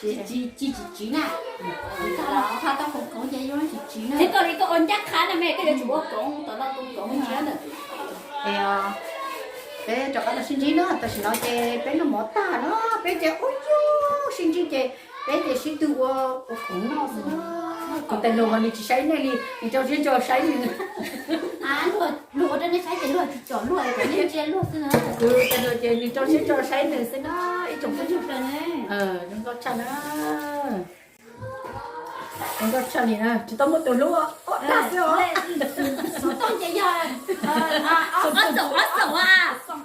Tsis, tsis, tsis tsiv na. Tsis tau los tha tau koom koov ces yuav tsis tsiv na. Thiab koj li koj ua ncaj qha na me, koj yuav tsum ua koov tom no koom koov ntsia ntawm. Peb rov qab los sib ntsib na, tam sim no ces peb noj mov tag na, peb ces ua yus sib ntsib ces peb ces sib tw ua, ua koov noj xwb na. Kuv tais luag mas nws tsis saib nej li, nws rau siab rau saib nws. Luag ua rau nej saib ces luag tsis tsom luag, kom nej ntsia luag xwb na. Kuv tais luag ces nws rau siab rau saib nws xwb na, ib tsoom phooj ywg. Zoo nkauj tshaj na. Zoo nkauj tshaj li na, tsis tau muaj tus hlub, ob dag xwb os. Xov tooj ces yog ob xoom, ob xoom,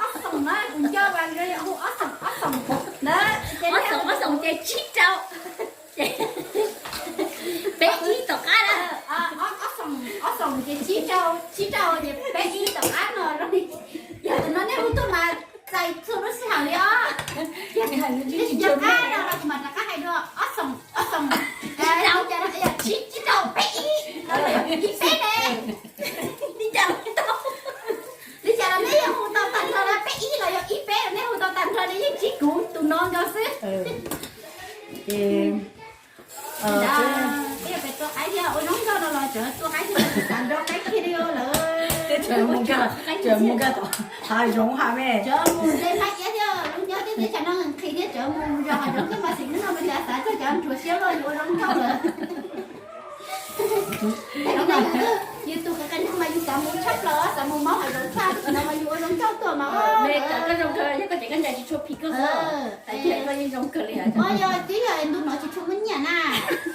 ob xoom na, kuv nco vas hu ob xoom, ob xoom na, ob xoom, ob xoom ces tsib rau. Peb ib tom qab na. Ob xoom ces tsib rau, tsib rau ces peb ib tom qab no. Yog tus no nej hu tuaj mas txais txhua lub sij hawm li os. Yog qab no los kuv mam rov qab hais dua, ob xoom, ob xoom, tsib rau, tsib rau peb ib, ib peb ne. Li cas los tau, li cas los nej yeej hu tau tag nrho na, peb ib los yog ib peb los nej hu tau tag nrho, nej yeej tsib kuv tus no nkaus xwb. Ces peb yuav pais tua qaib thiab, ua zoo nkauj no los tseem tua qaib thiab, tsis xav nrog qaib kiag li lawm. Tseem mus nkag, tseem mus nkag tom hav zoov hav me, tseem mus nte phab iab thiab, lub nyob teb chaws no nqhis thiab, tseem mus zos hav zoov thiab mas xim hnub no mas cas xav txog cov nrhuav siab luaj yuav ua zoo nkauj lawm. Yus tus qe qe nrog mas yus xav mus tshaj plaws, xav mus maub hav zoov tshaj, no mas yus ua zoo nkauj tuaj mas. Me, koj zoo kawg, yog koj ces koj ncaim tsis tshua phim koj xwb. Yog twb yog ntu no tsis tshua muaj nyiaj na,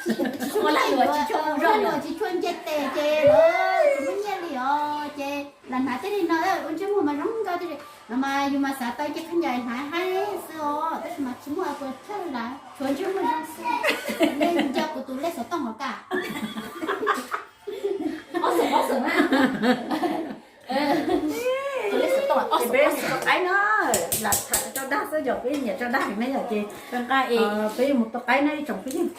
tsis tshua muaj nyiaj, tsis tshua nce tes ces lawv tsis muaj nyiaj li os ces lam hnav tej li no ua ntsej muag mas zoo nkauj tej li no mas yus mas xav tau ces koj ncaim hnav haib xwb os, tab sis mas tsis muaj puas tshaj lawm, tshuav ntsej muag zoo xwb. Nej nco kuv tus lej xov tooj hauv kaj. Ob xoom, ob xoom na. Tus lej xov tooj, ob xoom, ob xoom. Tua qaib no, lam tham rau dag xwb, yog peb nyiam rau dag ne yom ces nqa es peb yuav mus tua qaib no ib tsoom phooj ywg.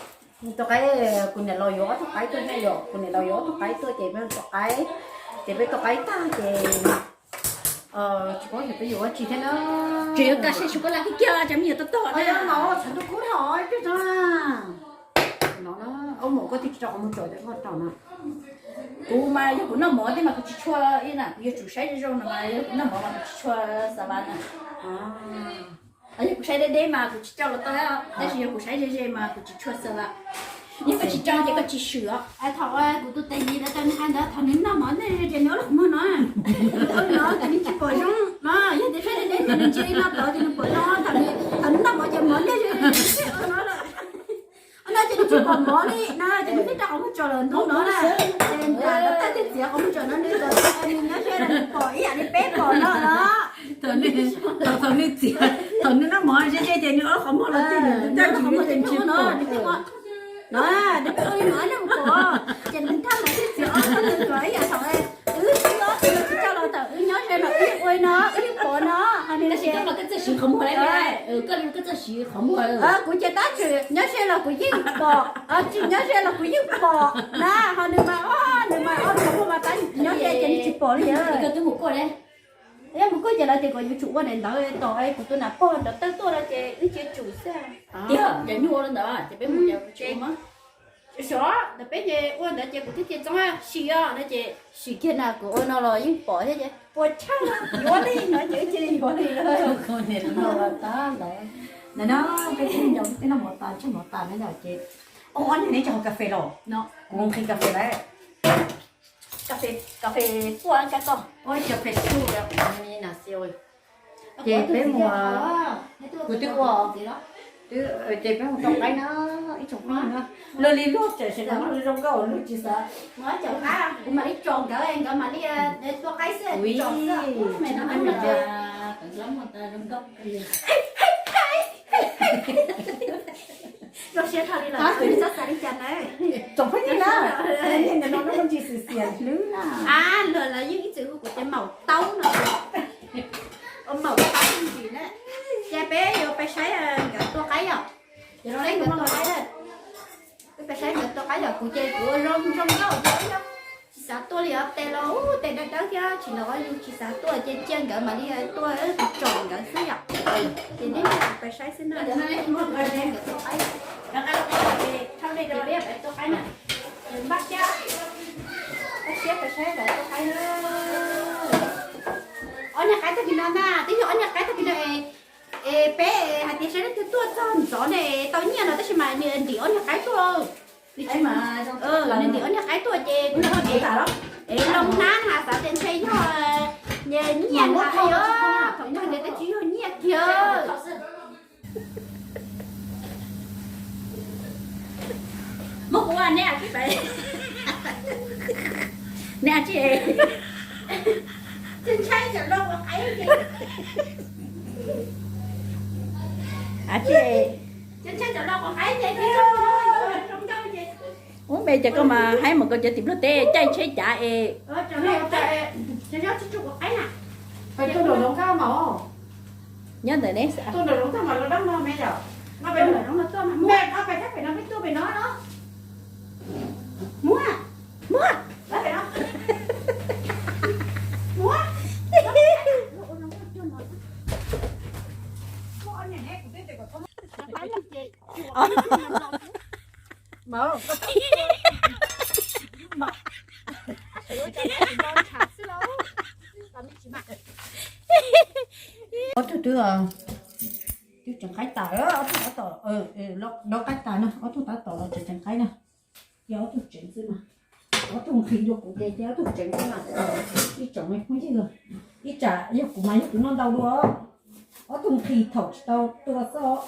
Mus tua qaib, kuv niam laus yuav ob tug qaib tuaj thiab yom, kuv niam laus yuav ob tug qaib tuaj ces peb mus tua qaib. Ces peb tua qaib tag ces tsis paub xyov peb yuav ua tsi thiab na. Tseem yuav kav sai su koj laj kiag kiag, cov me nyuam toj toj na. Ua mov txhav ntuj kub dhau peb tso na. No, ua mov koj twb tsis rau qhov muag tsom, koj rau na. Kuv mas yog kuv noj mov tej mas kuv tsis tshua ib na, kuv yuav tsum saib zoo zoo no mas yog kuv noj mov mas kuv tsis tshua xa vas na. Yog kuv saib deb deb mas kuv tsis rau los tau, tab sis yog kuv saib ze ze mas kuv tsis tshua xa vas. Yog koj tsis rau ces koj tsis swm os. Thaum kuv tus tes yim lawv tau nws hais ntawd, thaum nws noj mov ntej ces nws ua lub qhov muag no, no ces nws tsis pom zoo no, yog tias saib deb deb ces nws ntsia li no tod ces nws pom zoo, thaum nws noj mov ces mov ntej no lawm. No ces nws tsis pom mov li na, ces nws twb rau qhov muag tsom lawm ntu no na. Ces nram lawv tau tej txiav qhov muag tsom no nws kom nws nyob ze los nws pom ib yam li peb pom no los. Thaum nws txiav, thaum nws noj mov ze ze ces nws ua qhov muag los ces nws coj qhov muag ces nws tsis pom no. Nws peb ua li no nws pom, ces nws thaj mov twb txiav ob tug nws kom ib yam thaum wb tsis coj los thaum wb nyob ze los wb ua li no wb yeej pom no. Ho nws tab sis koj mas koj txawj siv qhov muag lawm, koj li koj txawj siv qhov muag. Kuv ces tab tsis nyob ze los kuv yeej pom, tsis nyob ze los kuv yeej pom na. Ho nws mas, nws mas ua qhov muag mas tab nyob ze ces nws tsis pom li. Koj twb mus kuaj li. Yog mus kuaj ces lawv tias kom yuav tsum ua daim ntawv tos kuv tus nam pog nrov tawg tuaj no ces wb cia tsum xwb. Tiag, cas nyuj ua li ntawd ces peb mus ces tsis ua mas. Xyov ntawm peb ces ua ntawd ces kuv thiaj tias txoov sim os no ces sim kiag na, kuv ua no los yeej pom thiab ces puas tshaj yuav li no ces wb cia li yuav li lawm. Ntawm no peb kuj nco tej noj mov tas tshaij mov tas na yom ces, o, ob niag neb tsis haus kas fes los? Kuv nqhis kas fes lawm. Kas fes, kas fes puaj kab koj. Ua cov fes su na xi. Ces peb mus, kuv twb ua, ces peb mus tua qaib na, ib tsoom phooj ywg na. Luag li luag tseem zoo nkauj luag tsis xav. Kuv mam li tsom nkawd, nkawd mam li tua qaib xwb. Zoo siab dhau li lawm, txhob xav li cas na. Tsoom phooj ywg na, nim no lub ntsis xiam xiam hlwb na. Luag lawv yeej ib txwm hu kuv tias maum taub no. Ua maum taub ntsis na. Ces peb yuav pais saib nkawd tua qaib yom. Peb pais saib nkawd tua qaib yom, kuv ces kuv ua zoo zoo nkauj ces tsis xav tua li os, tes los tes dawb dawb thiab Tsis no yus tsis xav tuaj ces cia nkawd mam li tuaj tsom nkawd xwb yom. Ces nej pais saib xwb na, nkawd tuaj qaib. Peb pais tuaj qaib na, npaj siab, npaj siab pais saib nkawd tuaj qaib na. Ob niag qaib tag kis no na, twb yog ob niag qaib tag kis no es, es peb hais tias saib leej twg tuaj txog ntxov ne tau nyiaj no tab sis mas nws ntim ob niag qaib tuaj. Nws ntim ob niag qaib tuaj ces kuv, es loo hnab na xav tias ntshe yog nyiaj na, thaum yog nws tab tsis yog nyiaj kiag. Muab kuv neb tsis, neb tsis, ntshai cov loj ua qaib ces, ntshai cov loj ua qaib ces, ub me ces koj mas haib mus koj cov tim Nplog teb caij tsheb cav es, nyob ntawm ne, muab, muab. Ob tug twb, twb tseev qaib tas, ob tug tab tom, dob qaib tas na, ob tug tab tom los tseev tseev qaib na. Ces ob tug tseev xwb mas, ob tug nqhis dua kuv ces cia ob tug tseev xwb mas. Ib tsoom me phooj ywg, ib tsam yog kuv mas yog kuv noj ntau dua. Ob tug nqhis thaum tsis tau tua xwb os.